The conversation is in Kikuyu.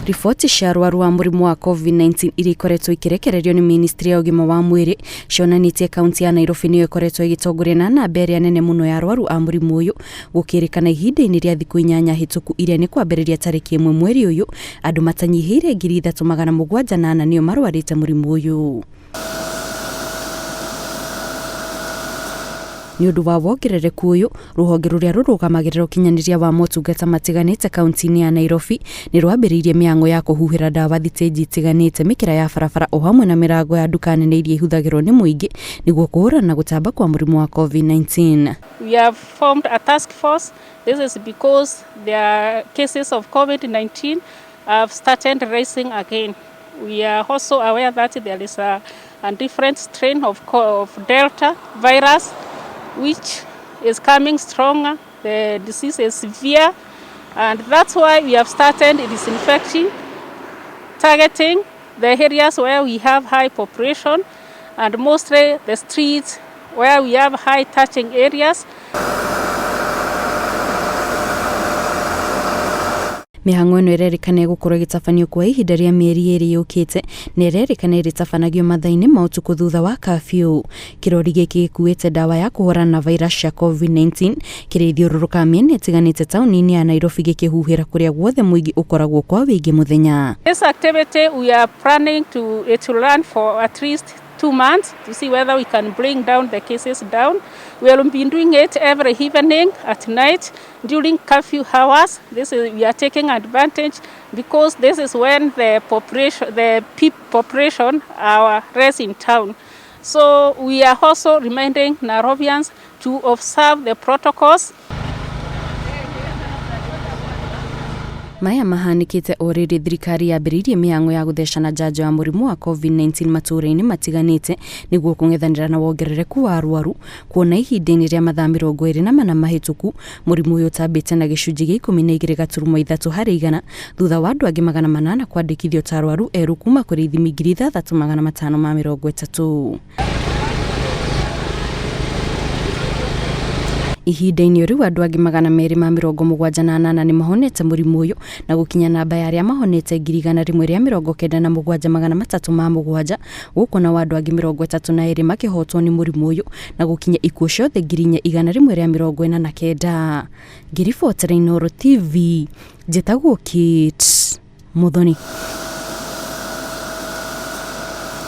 Riboti cia arwaru a mũrimũ wa COVID-19 iria ikoretwo ikĩrekererio nĩ ministry ya ũgima wa mwĩrĩ cionanĩtie kaunti ya Nairobi nĩyo ĩkoretwo ĩgĩtongoria na namba ĩrĩa nene mũno ya arwaru a mũrimũ ũyũ, gũkĩrĩkana ihinda-inĩ rĩa thikũ 8 hĩtũku iria nĩ kwambĩrĩria tarĩki 1 mweri ũyũ, andũ matanyihĩire 3704 nĩo marwarĩte mũrimũ ũyũ. Nĩ ũndũ wa wongerereku ũyũ, rũhonge rũrĩa rũrũgamagĩrĩra ũkinyanĩria wa motungata matiganĩte kaunti-inĩ ya Nairobi nĩ rwambĩrĩirie mĩhang'o ya kũhuhĩra ndawa thitĩnji itiganĩte, mĩkĩra ya barabara o hamwe na mĩrango ya nduka nene iria ihũthagĩrwo nĩ mũingĩ nĩguo kũhũrana na gũtamba kwa mũrimũ wa COVID-19. We have formed a task force. This is because there are cases of COVID-19 have started rising again. We are also aware that there is a different strain of Delta virus, which is coming stronger. The disease is severe, and that's why we have started disinfecting, targeting the areas where we have high population and mostly the streets where we have high touching areas. Mĩhang'o ĩno ĩrerĩkana ĩgũkorwo ĩgĩtabanio kwa ihinda rĩa mĩeri 2 yũkĩte na ĩrerĩkana ĩrĩtabanagio mathaa-inĩ ma ũtukũ thutha wa curfew. Kĩrori gĩkĩ gĩkuĩte ndawa ya kũhũrana na virus cia COVID-19 kĩrĩa ithiũrũrũkaga mĩena ĩtiganĩte taũni-inĩ ya Nairobi gĩkĩhuhĩra kũrĩa guothe mũingĩ ũkoragwo kwa wĩingĩ mũthenya. This activity we are planning to run for at least 2 months to see whether we can bring down the cases down. We will be doing it every evening at night during curfew hours. We are taking advantage because this is when the population are less in town. So we are also reminding Nairobians to observe the protocols. Maya mahanĩkĩte o rĩrĩ thirikari yambĩrĩirie mĩhang'o ya gũthecana njanjo ya mũrimũ wa COVID-19 matũũra-inĩ matiganĩte nĩguo kũng'ethanĩra na wongerereku wa arwaru, kuona ihinda-inĩ rĩa mathaa 24 mahĩtũku mũrimũ ũyũ ũtambĩte na gĩcunjĩ gĩa 12.3 harĩ igana thutha wa andũ angĩ 800 kwandĩkithio ta arwaru erũ kuma kũrĩ ithimi 6530. Ihinda-inĩ rĩu andũ angĩ 278 nĩ mahonete mũrimũ ũyũ na gũkinya namba ya arĩa mahonete 197,307 gũkũ nao andũ angĩ 32 makĩhotwo nĩ mũrimũ ũyũ na gũkinya ikuũ ciothe 4149. Ngĩribotera Inooro TV, njĩtagwo Kate Muthoni.